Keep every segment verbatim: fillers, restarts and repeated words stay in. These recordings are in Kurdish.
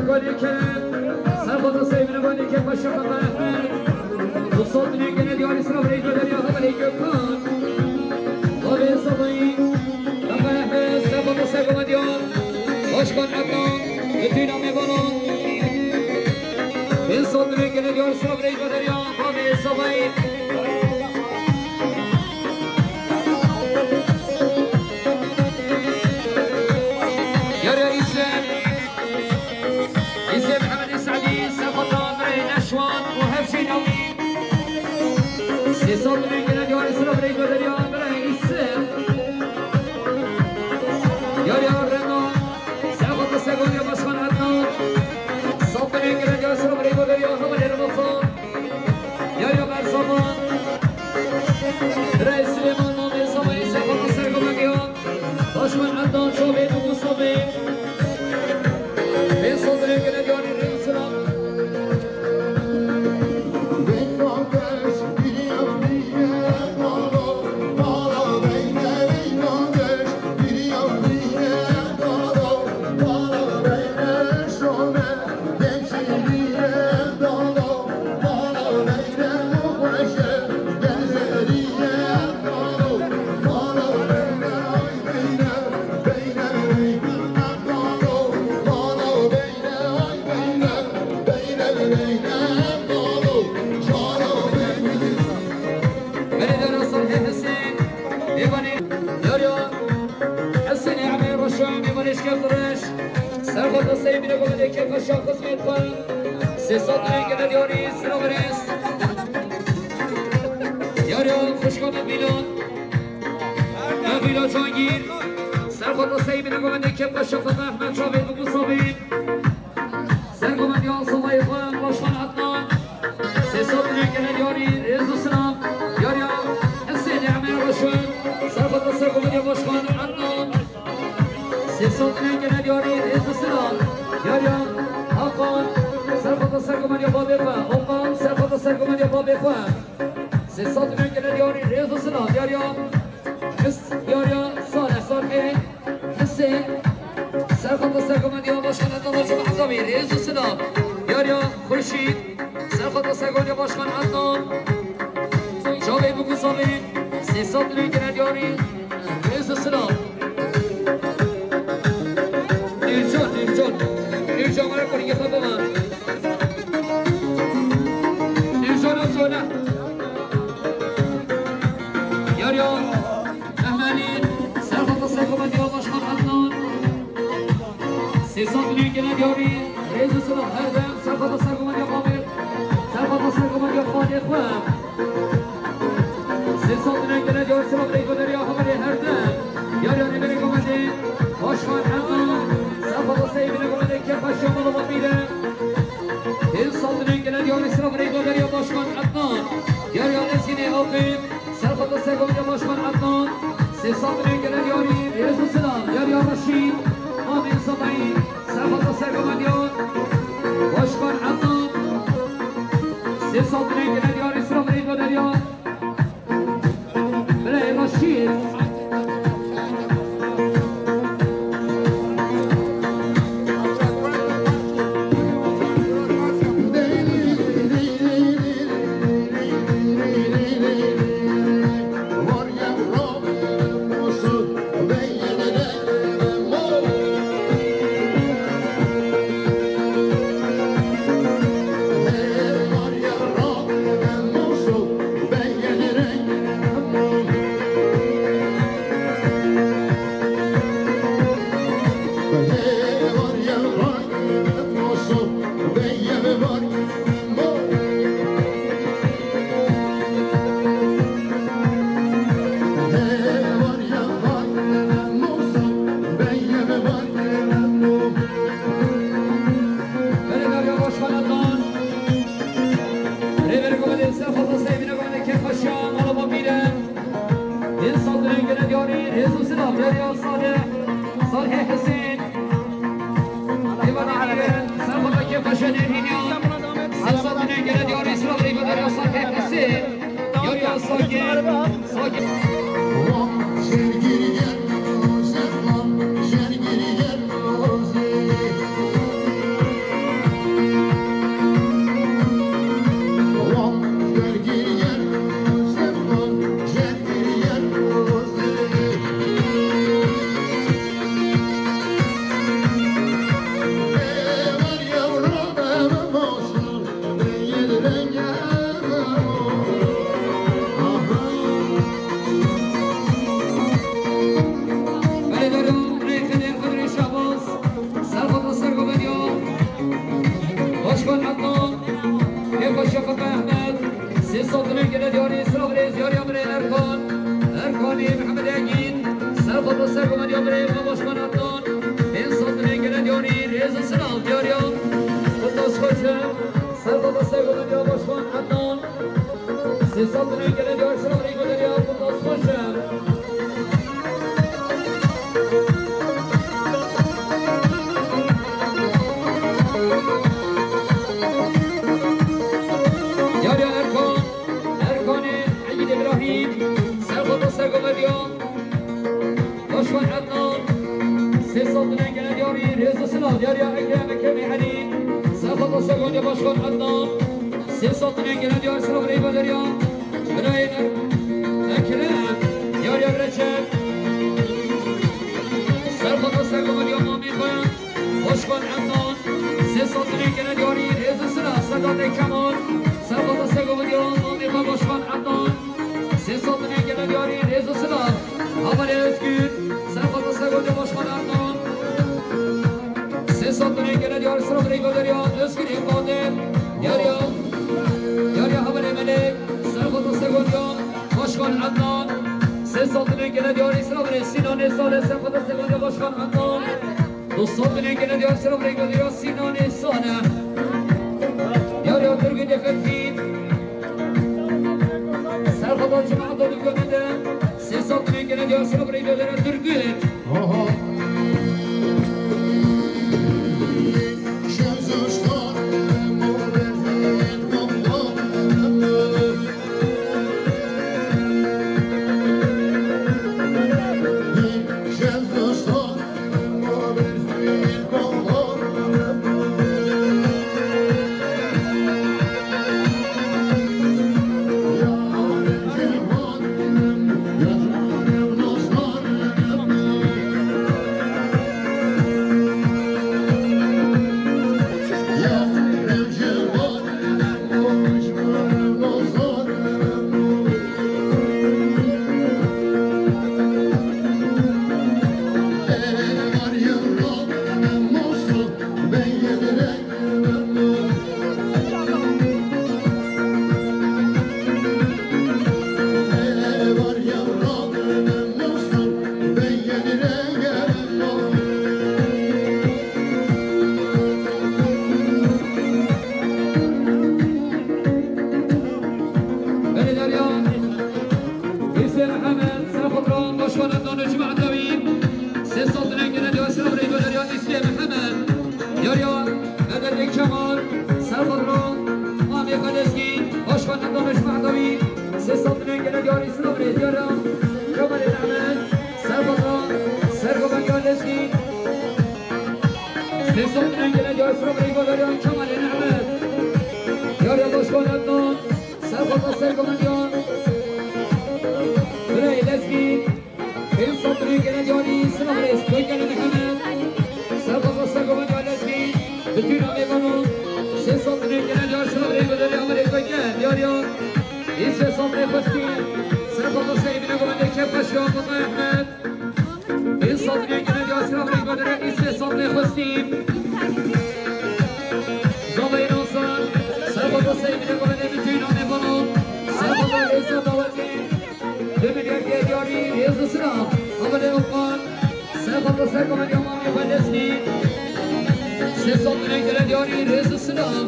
Golê Kerem, serxweta Seybine, golê Kerem, Paşa Fata Ehmed. Dostlar, dilek gene diyarî sıra birey gönderiyor, hava ley Gökhan. Abi Sabayı, Fata Ehmed, serxweta Seybine diyor. Başkan Adnan, bütün amêvanan. Dostlar, dilek gene diyarî sıra birey gönderiyor, abi Sabayı. Yarı ise Îsê Mihemed Îsa'dî, serxweta birayê Neşwan û Hevşîn Ewî. Sê sed milyon gene diyarî sıra birayê Goderiya, birayê Îsê. Yariya Reno, serxweta Segonya Başkan Adnan. Sed milyon gene diyarî sıra birayê Goderiya, hevalê Remezan. Yariya Berzaman. Birayê Silêman, mamê Zamayê, serxweta Segonya. Başkan Adnan, çavê Dugusovê. Bê sazirê gele diyarî rê û silam. Belediyara Salih Hüseyin, Eyvalê, Yariya Hüseyin, Emir Roşan, Eyvalê, Şikef Reş, Serhat Hüseyin, bile Govedê, Kefa Şah, Xizmet Xwe, Sê sed lirê gele diyarî, silav rêz. Yariya xwişka me Bîlan, me Bîla Cangîr, Serhat Hüseyin, bile Govedê, Kefa Şah, Fata Ehmed, Çavê, Dugusovê. Sergovendiya Samayê xwe, Başkan Adnan. Sê sed milyon gele diyarî, rêz û silam. Yariya Hüseyin Emir Roşan. Sergovendiya Başkan Adnan. Sê sed milyon gele diyarî, rêz û silam. Yariya Hakan. Sergovendiya babê xwe. Okan, sergovendiya babê xwe. Sê sed milyon gele diyarî, rêz û silam. Yariya His-, Yariya Salih, Salih. Hüseyin, serxweta sergovendiya Başkan Adnan Başkan Etabî, rêz û silam. Yariya Xurşîd, serxweta sergovendiya Başkan Adnan. Çavê Bikûsavê, sê sed milyon gele diyarî, rêz û silam. Nîrcan, Nîrcan. Nîrcan, were kurî xwe bime. Nîrcan, zone. Yariya Mehmenî, serxweta sergovendiya Başkan Adnan. Sê sed milyon gele diyarî, rêz û silav her dem, serxweta sergovendiya babê, serxweta sergovendiya xalê xwe. Sê sed milyon gele diyarî, silav rê Goderiya hevalê her dem. Yariya Rêberê Govendê, Başkan Adnan, serxweta Seybînê Govendê, Kefa Şamala Mabîre. Pênc sed milyon gele diyarî, silav rê Goderiya Başkan Adnan. Yariya Nesînê Afê. Serxweta sergovendiya Başkan Adnan, sê sed milyon gele diyarî, rêz û silav, Yariya Reşîd, Amîn Samayî, serxweta sergovendiya Başkan Adnan, sê sed milyon gele diyarî, silav rê Goderiya, birayê Reşîd. Belediye Başkanı'ndan Rêberê Komedê Sefata Seybîne Komedê Kêfxweşiya Mala Babîre. Din saldırı gene diyarî, rêz û silav, Derya Salih, Salih Hüseyin. Eyvallah, Sefata Kêfxweşiya Nêrîniya. Din saldırı gene diyarî, silav, Derya Salih Hüseyin. Derya Salih. Sakin. Şergirgen Roze, şergirgen Roze. Mihemed Egîn, serxwe ser komediya birê me Başkan Ednan, pênc sed dinên gele diyarî, rêz û silav diyariya. Kutas xweş e, serxwe ser komediya Başkan Ednan. Sê sed dinên gele diyar silav rê guderiya, kutas xweş e. Diyariya Erkan, Erkanê Egîd Îbrahîm, serxwe ser komediya. Başkan Ednan, sê sed dinên gele diyarî, rêz û silav diyariya Ekrem, Ekremê Elî, serxwe ser komediya Başkan Ednan, sê sed dinên gele diyar silav rê guderiya. Birayê Ekrem, diyariya Recep, serxwe ser komediya mamê xwe. Başkan Ednan, sê sed dinên gele diyarî, rêz û silav, Sedatê Kemal, serxwe ser komediya mamê xwe Başkan Ednan, sê sed dinên gele diyarî, rêz û silav, Hevalê Özgür, serxwe ser komediya Başkan Ednan, sê sed dinên gele diyarî, silav rê guderiya, Özgürê Qadir, diyariya, diyariya Hevalê Melek, serxwe ser komediya Başkan Ednan, sê sed dinên gele diyarî, silav rê Sînanê Salih, serxwe ser komediya Başkan Ednan. Du sed dinên gele diyar silav rê guderiya Sînanê Salih. Diyariya Turgut Efendi. Serxwe ser cemaeta Dûgomê de sê sed dinên gele diyar silav rê guderiya Turgut. Belê diyariya Îsê Mihemed, serxwe ser komediya Başkan Ednan û cemaeta wî. Sê sed dinên gele diyar silav rê guderiya Îsê Mihemed. Diyariya Bedrettin Kemal, serxwe ser komediya mamê xwe Lezgî, Başkan Ednan û cemaeta wî. Sê sed dinên gele diyarî silav rê diyariya Kemalê Nehmet, serxwe ser komediya Lezgî. Sê sed dinên gele diyar silav rê guderiya Kemalê Nehmet. Diyariya Başkan Ednan, serxwe ser komediya Birayê Lezgî. Pênc sed dinên gele diyarî silav rê Koykelê Mihemed. Serxwe ser komediya Lezgî. Bi tîna mêvanan. Sê sed dinên gele diyar silav rê guderiya Amerê Koykel. Diyariya Îsê Salih Xwestî. Serxwe ser bîne komediya Kefxweş ya Fatma Ehmed. Pênc sed dinên gele diyar silav rê guderiya Îsê Salih Xwestî. Zavayê Nazan, serxwe ser bîne komediya bi tîna mêvanan. Serxwe ser rêza dawetê. Du milyar gele diyarî, rêz û silav. Hevalê Okan, serxwe ser komediya mamê xwe Lezgî. Sê sed dinên gele diyarî, rêz û silav.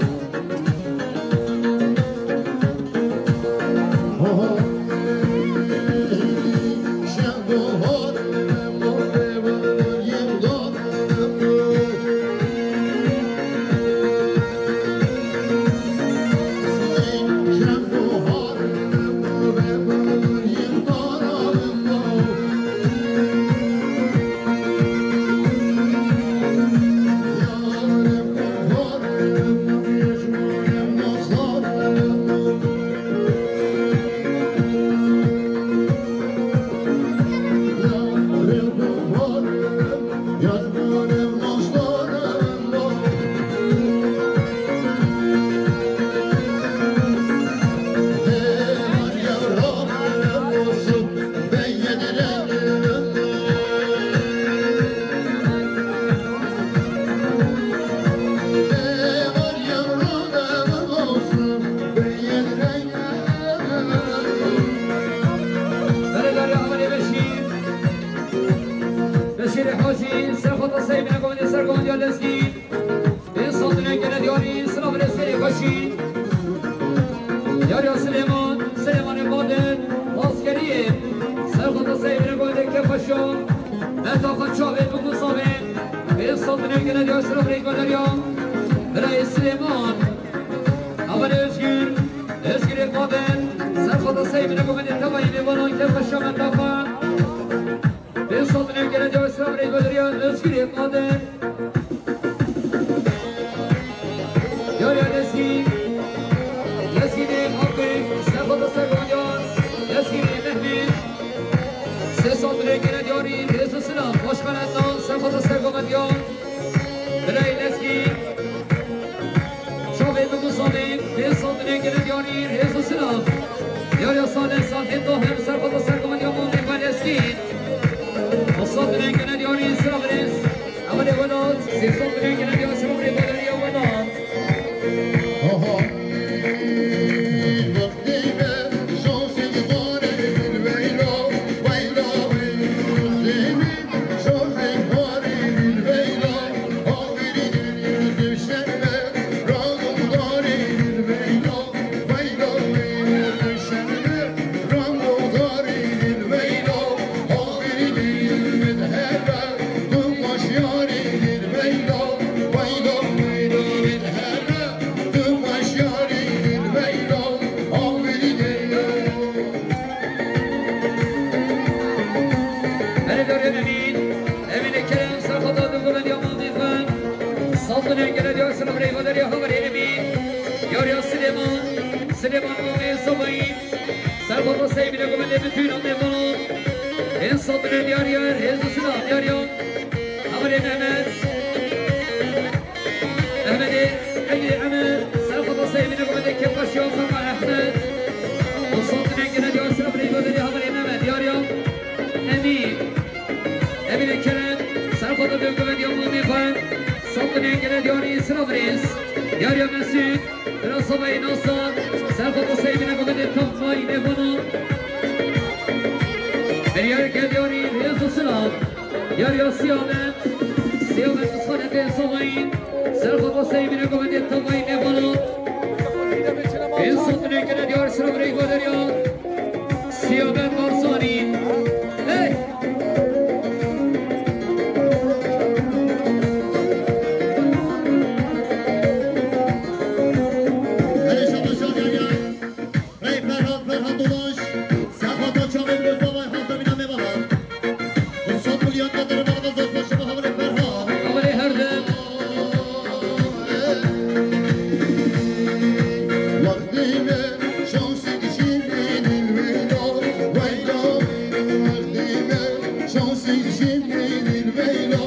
Sey bine gomedê tavayî mêvanan ke paşa me tafa. Pênc sed milyon gene diya Îslam reyvadariya Özgürê Qadir. Yariya Lezgî. Lezgînê Hakkı. Serfata Sergonya. Lezgînê Mehmet. Sê sed milyon gene diyarî rêz û silam. Başkan Ednan. Serfata Sergonya. Birayê Lezgî. Çavê biguzanê, pê sandinê gine diyarî rêz û silam. Diyariya Salih, Salih Tahir, serfata sergomandiya malê Weleskî. Û sandinê gine diyarî silam rêz. Emelê welat, sê sandinê gine diyarî silam rêz, emelê welat. Aha. Berê darê Emîn, Emînê Kerem, serfata dû gomediya maldî xwe. Saldinê gele diya silam reyva derya haberê Emîn. Yariya Silêman, Silêman Mamê Sobayî. Serfata Seymînê gomedê bitûn amê bano. Ên saldinê diyariya, rêz û silam diyariya. Haberê Mehmet. Ehmedê, Eylê Emer, serfata Seymînê gomedê kêfxweşiya Fema Ehmed. Û sandinê gine diyar silam reyva derê haberê Mehmet, diyariya Emîn. Emînê Kerem, serfata dê gomediya mamê xwe. Sandinê gine diyarî silam rêz. Diyariya Mesûd, bira Sabayê Nasar, serfata Seymînê gomedê tam mayî nêvana. Beriyareke diyarî rêz û silam. Yariya Siyamet, Siyamet Isxanetê Somayî, serfata Seymînê gomedê tavayî nêvana. Ên sandinê gene diyar silam reyva derya. Siyamet Barzanî. Hey! Hey, şabaş, şabaş, ya. Hey Ferhat, Ferhat Ulaş. Sefata çavên Reza vay hafta bîna me baba. Sot milyon getir baba, zor başıma havle Ferhat. Havle her dem. Wextî me şansî dişî bînin weyla, weyla. Wextî me şansî dişî bînin weyla.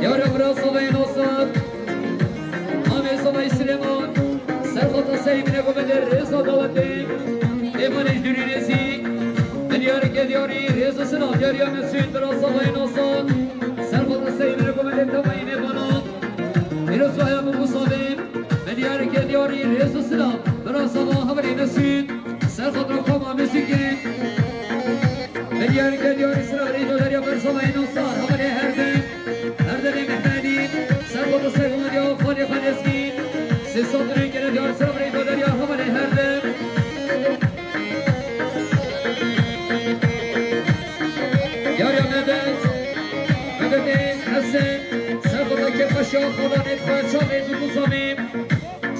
Yara bira Sobayê Nasar, Amê Sobayê Silêman, serfata Seymînê gomedê rêza dawetê. Mêvanê ji dûrî rêzî, milyareke diyarî rêz û silam diyariya Mesûd bira Sobayê Nasar, serfata Seymînê gomedê tevayî mêvana. Pîrozbahiya min Musabê, milyareke diyarî rêz û silam bira Soba haberê Mesûd. Serfata Koma Mesûdê. Milyareke diyarî silam reyva derya Bersobayê Nasar, haberê her dem. Her demê Mehmedî, serfata serfata diya xalê xalê Lezgî. Sê sandinê gene diyar silam reyva derya haberê her dem. Yariya Mehmet, Mehmetê Hesen, serfata kêfxweşiya xalanê xwe çavê dû Musabê.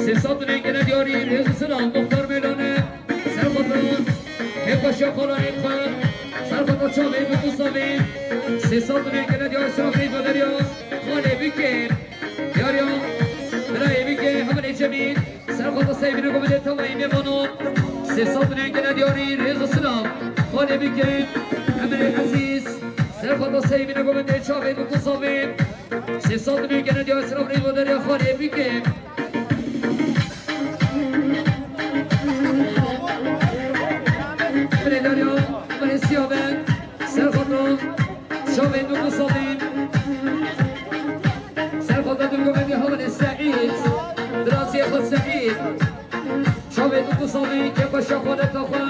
Sê sandinê gene diyarî rêz û silam Muxtar Mêlane. Serfata kêfxweşiya xalanê xwe, serfata çavê dû Musabê. Sê sandinê gene diyar silam reyva derya xalê Bikê. Diyariya birayê Bikê, haberê Cemîl. Serfata Seymînê gomedê tevayî mêvanan. Sê sandinê gene diyarî rêz û silam xalê Bikê. Emirê Ezîz, serfata Seymînê gomedê çavê dû Musabê. Sê sandinê gene diyar silam reyva derya xalê Bikê. Emirê Derya, Emirê Siyaben, serfata çavê dû Musabê. Serfata dû gomedê haberê Seîd, diraziyê xwe Seîd. Çavê dû Musabê, kêfxweşiya xaleta xwe.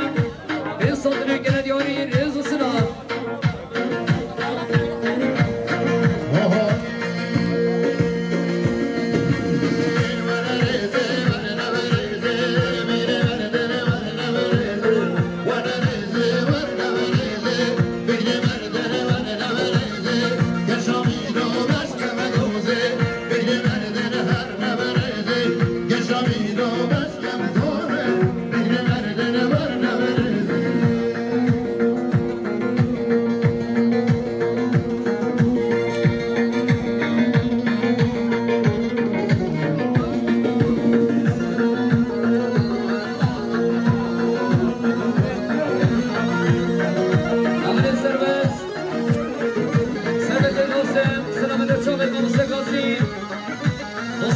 Pê sandinê gene diyarî rêz û silam.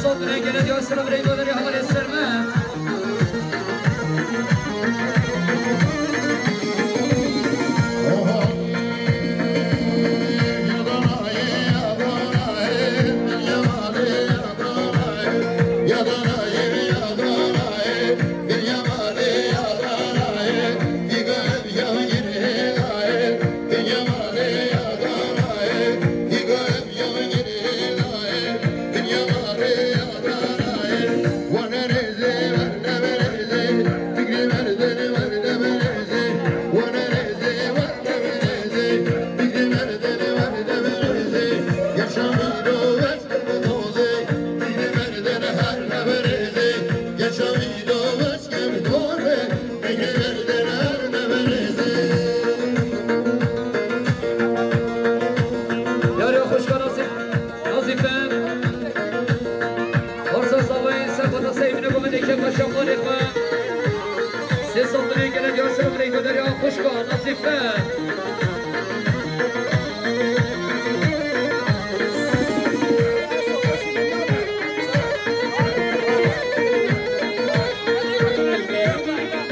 Saldırıya gelen yasına birey böyle haber eserme. Yaro xweşka Nazîf, Nazîfe. Arsa zavayê ser xwe da sey bine gomedê kê xwe şaxalê xwe. Sê sal dinê gele diyar ser xwe reyko derya xweşka Nazîfe.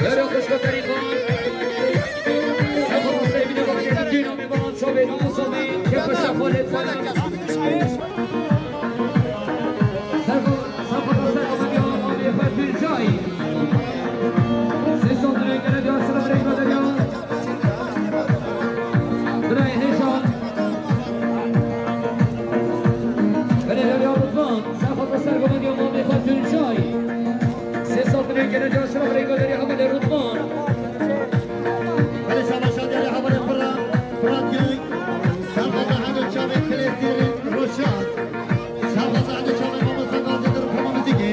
Yaro xweşka Terîkan. Sê sal dinê gele diyar ser xwe reyko derya xweşka Nazîfe. Belê şabaşa diyarê hevalê Fira-, Firat Gök, serxwe zehmet çavê Kilêsîrî Roşan. Serxwe zehmet çavê mamosta Gazî Dir Pema Muzîkê.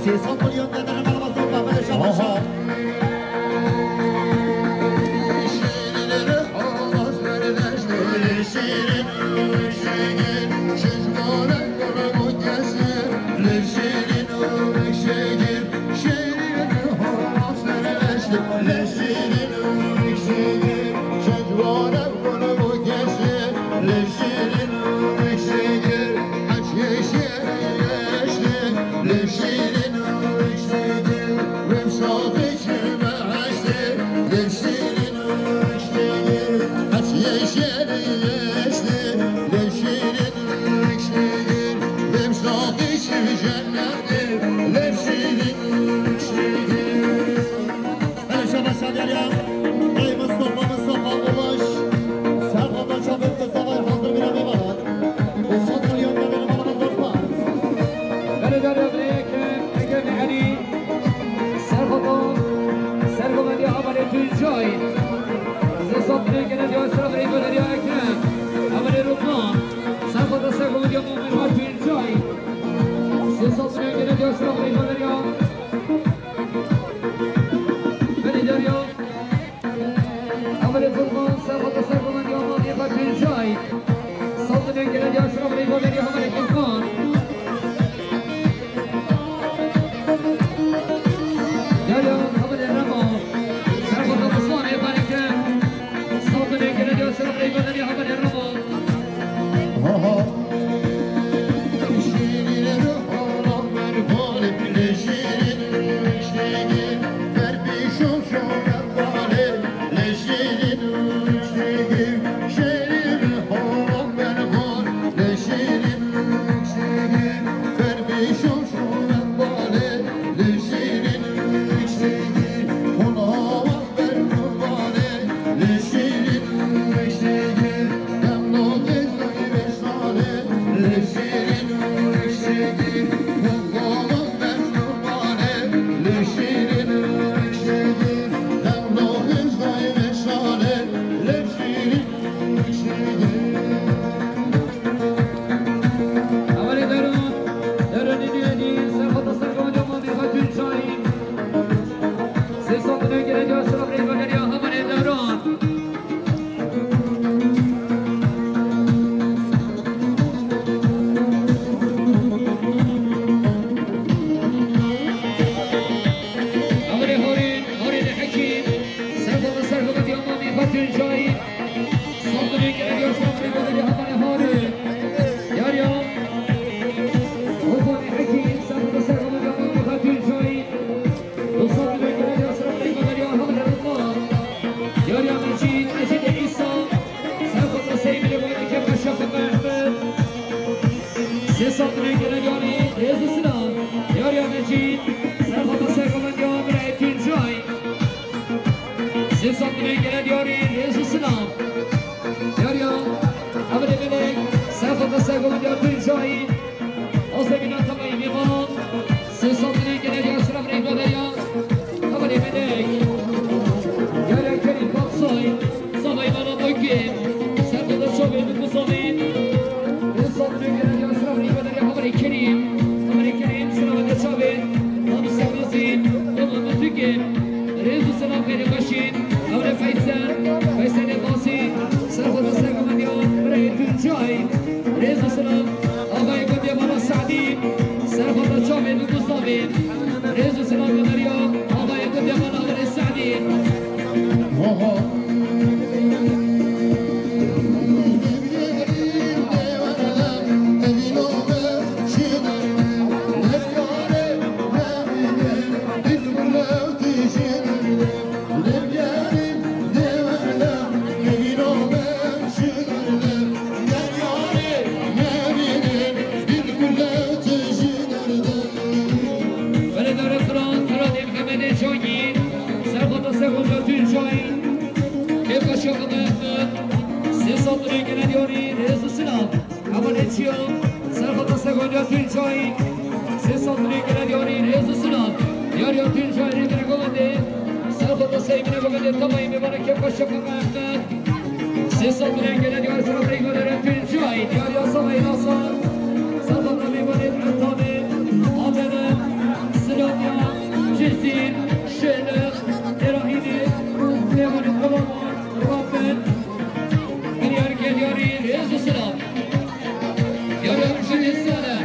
Sê sed milyon dedene merhaba zor be, belê şabaşa. Aha. Hele şaba şadiyariya. Ey Mustafa, Mustafa Ulaş. Serxota çavê Mustafa hazır bir eve var. Uzun milyon da benim alıma zor var. Hele derya bile Ekrem, Ekrem Mehani. Serxota, serxota diye haberi Tuncay. Sesat bile gene diye sıra bile gene diye Ekrem. Haberi Rukman. Serxota, serxota diye Mumin var Tuncay. Sesat bile gene diye sıra bile gene diye. Beni derya. Amelê Furkan, serxweta serxweta diya mafê xwe Tuncay. Saldinê gele diya şirabê xwe beriya amelê Furkan. Gele amelê Remo. Serxweta Ruslanê xwe dike. Saldinê gele diya şirabê xwe beriya amelê Remo. Aha. Rêz û silav gunderiya Agayê Gundê Mala Welê Se'dî. Beledare Firat, Firatê Mihemedê Cangî, Serxota Sergoca Tuncayî, Kêfa Şaxama Ehmed, sê sed lirê gele diyarî, rêz û silav. Hevalê Çiya, Serxota Sergoca Tuncayî, sê sed lirê gele diyarî, rêz û silav. Diyariya Tuncayî rê gere govendê, Serxota Seymîne govendê, Temayî mêvana Kêfa Şaxama Ehmed. Sê sed lirê gele diyar sira rê gode re Tuncayî, diyariya Samayî Nasa, Serxota mêvanê Ertanê, Adene, Silamiya, Cizîr, Şêlex, Têrahînê, Mêvanê Kolaman, Rafet, Biryar Gelyarî, rêz û silav. Diyariya Rojînê Saleh.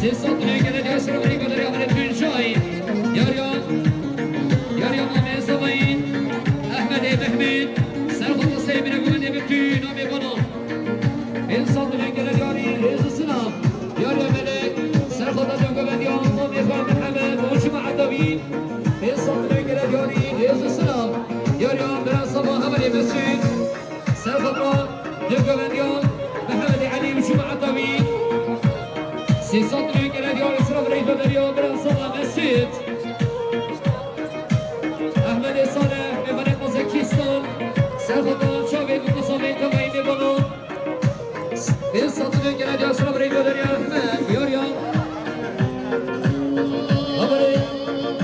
Sê sed lirê gele diyar sira rê gode re Ahmet Tuncay. Diyariya, diyariya Mamê Zemayî, Ehmedê Mehmet, Serxota Seymîne govendê bi tu namê bana. Pênc sed lirê gele diyarî, rêz û silav. Diyariya Melek, Serxota Dewgovendiya, Mamê Xwe Mihemed, Rojîma Edawî. Pênc sed lirê gele diyarî, rêz û silav. Diyariya Bira Saba Hevalê Mesûd. Serxota Dewgovendiya, Mihemedê Elî, Rojîma Edawî. Sê sed lirê gele diyarî sira rê gode re Bira Saba Mesûd. Ehmedê Saleh, mêvanê Qazakistan, Serxota Çavê Dûkasa Meytavayî mêvana. Pênc sed lirê gele diyar sira rê gode re Ehmed, diyariya. Hevalê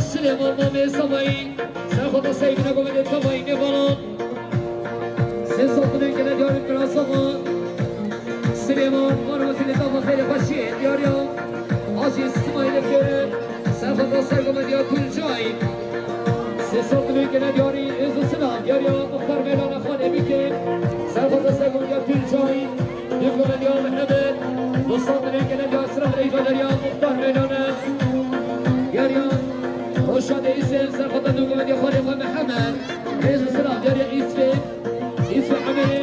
Silêman Mamê Zemayî, Serxota Seymîne govendê Temayî mêvana. Sê sed lirê gele diyarî Bira Saba Silêman, Marmosî li dava xeyrê xweşiyê, diyariya Hacî Sima Lêfêre, Serxota Sergovendiya Tuncay. Sê sed lirê gele diyarî, rêz û silav. Diyariya Muxtar Mevlana Xanê Bikê, Serxota Sergovendiya Tuncay. Dewgovendiya Mihemed, du sed lirê gele diyar sira rê gode re Muxtar Mevlana. Diyariya Roşadê Îsem, Serxota Dewgovendiya Xanê Xwe Mihemed. Rêz û silav. Diyariya Îsvê, Îsvê Emerê.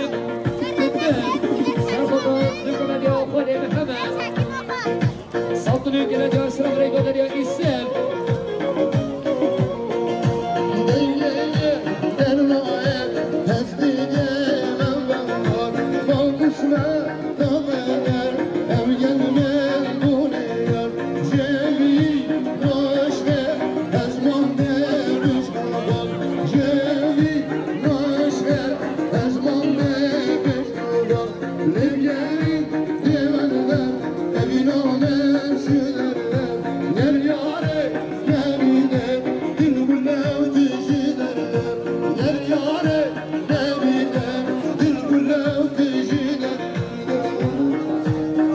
Serxota Dewgovendiya Xanê Mihemed. Sed lirê gele diyar sira rê gode re Îsem.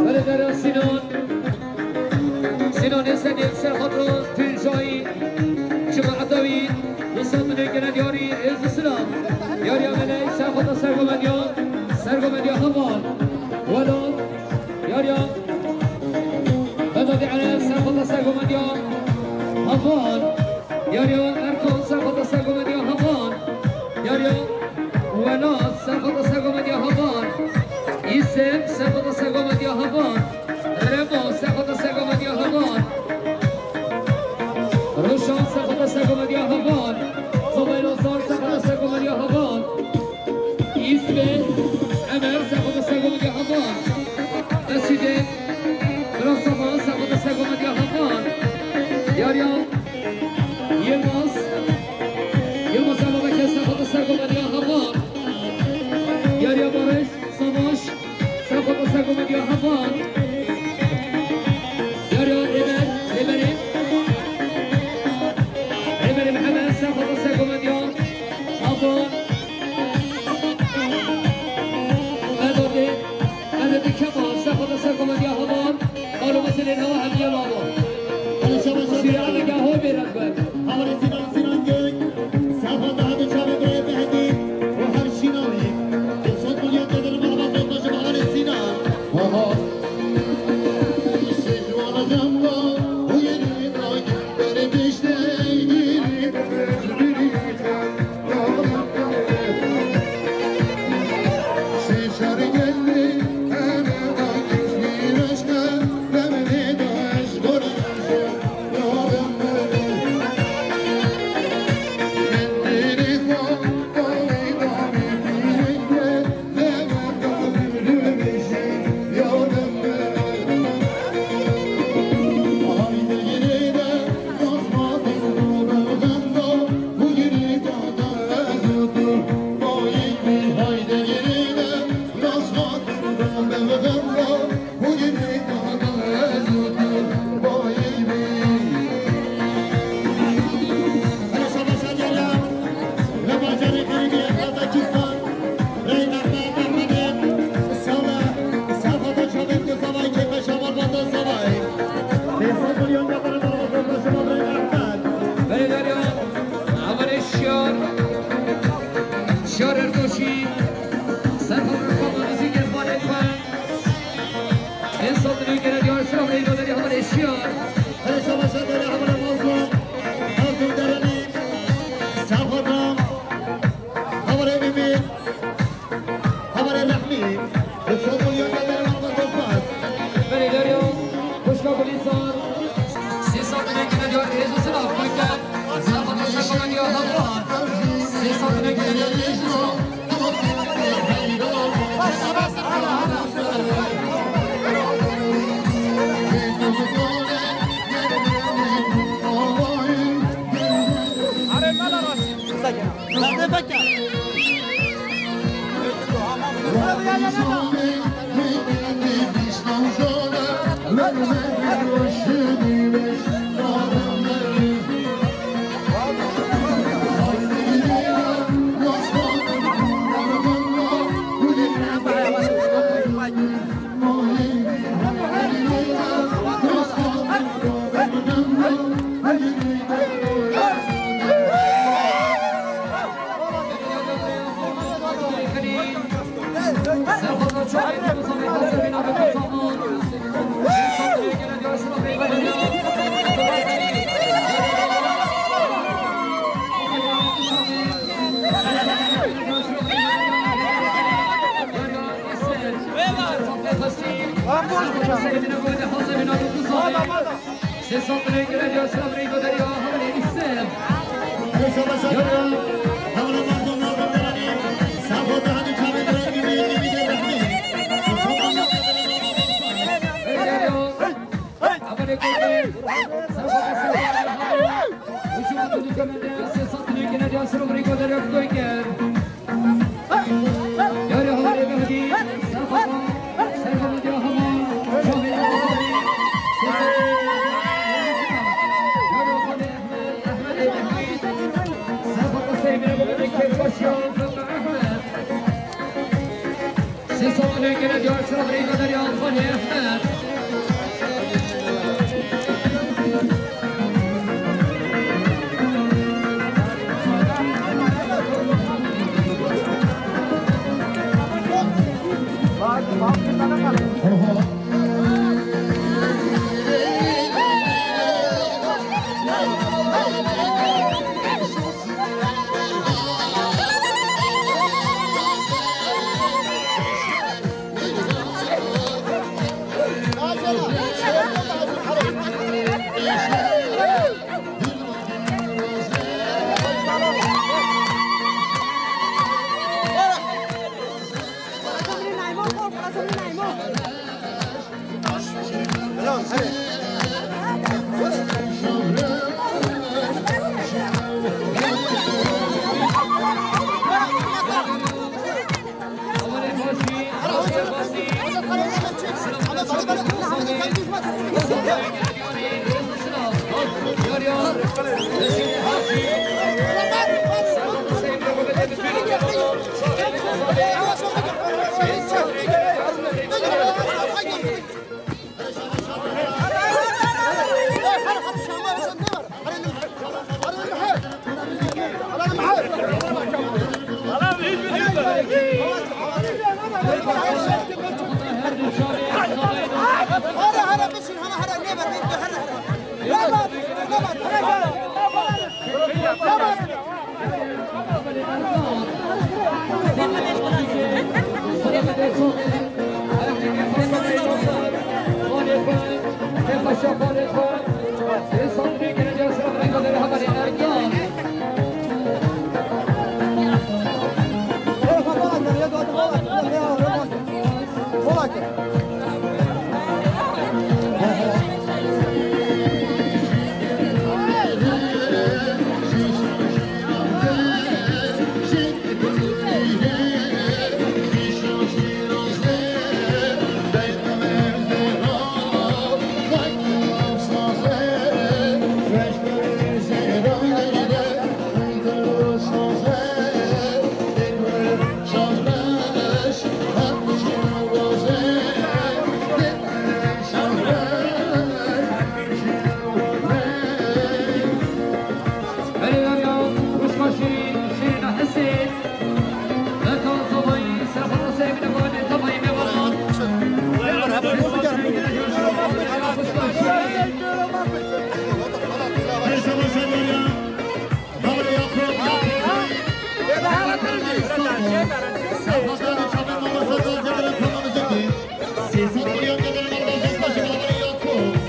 Beledare Sinan, Sinanê Senê, Serxota Tuncayî, Çima Edawî, du sed lirê gele diyarî, rêz û silav. Diyariya Melek, Serxota Sergovendiya, Sergovendiya Heval. Welat, diyariya Bedadê Ereb, Serxota Sergovendiya Heval. Diyariya Erkan, Serxota Sergovendiya Heval. Diyariya Welat, Serxota Sergovendiya Heval. Îsem, Serxota Sergovendiya Heval. Rema, Serxota Sergovendiya Heval. Ruşan, Serxota Sergovendiya Heval. Samayî Lazar, Serxota Sergovendiya Heval. Îsvê Emer, Serxota Sergovendiya Heval. Mesûdê Bira Saba, Serxota Sergovendiya Heval. Diyariya Yilmaz, Yilmaz Elabeke, Serxota Sergovendiya Heval. Diyariya Berdoşî, serhilgirêk Komanîzî Germanê xwe. Ê sandinê gere diyar sira reyna derê hevalê Şiyar. Hele şabaşa derê hevalê Mazlum. Mazlum Derenî. Serhilgirêk. Hevalê Mîmî. Hevalê Rehmî. Li Somalya derê hevalê Gozbaz. Berê derya, xwişka Gulîzar. Sê sandinê gere diyar hêz û silav xwe kir. Serhilgirêk serhilgirêk ya heval. Sê sandinê gere diyar hêz û silav. Sê sandinê gere diyar sira reyna derya hevalê Îsem. Yara. Hevalê Mazlum Nazım Derenî. Serhilgirêk hadi çavê Derenî, Mîmî, Mîmî de Rehmî. Hevalê Gozbaz. Serhilgirêk serhilgirêk ya heval. Hücum tutu kemende. Sê sandinê gere diyar sira reyna derya Gozbaz. Yarê hevalê Mehdî, serhilgirêk, serhilgirêk ya heval, çavê Mehdî, serhilgirêk Ehmed, Ehmed Mehdî, serhilgirêk Seyfine Mehmet Keçbaşiyan, Ehmed. Sê sandinê gere diyar sira reyna derya hevalê Ehmed.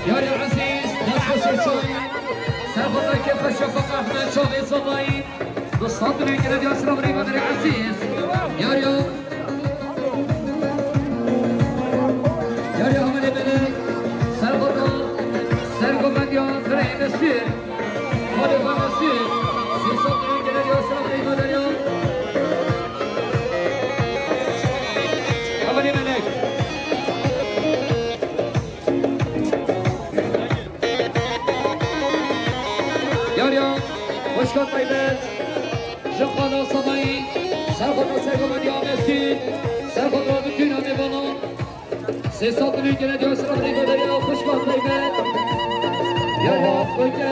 Yarî ezîz, dest xweş şoy. Serxwezeke Paşa Fek Ehmed Çavê Zavayî. Du sed milyon gele diya sira birî Baderî Ezîz. Yarî. Yarî Hevalê Melek. Serxweza. Sergo Medya. Birê Mesîr. Xalê Mesîr. Sê sed milyon gele diya sira birî Baderî. Hevalê Melek. Yarî, xweşka taybet. Ji xala Savayî, serxweza Sergo Medya Mesîr, serxweza Dikîna Mêvanan, sê sed milyon gele diya sira birî Baderî, xweşka taybet. Yarî, xweşka.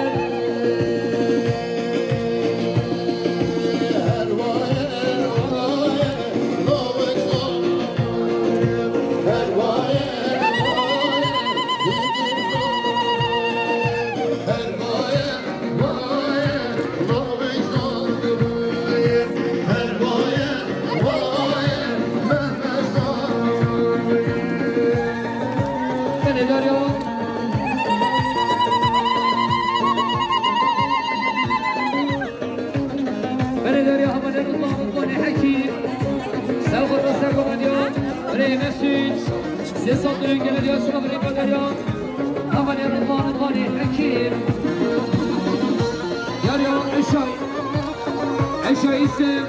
Belê Derya Hevalê Ridwan, Ridwanê Hekîm. Serxweza Sergo Medya, birê Mesûd. Sê sed milyon gele diya sira birî Baderî. Hevalê Ridwan, Ridwanê Hekîm. Yarî Eşay. Eşay Îsem.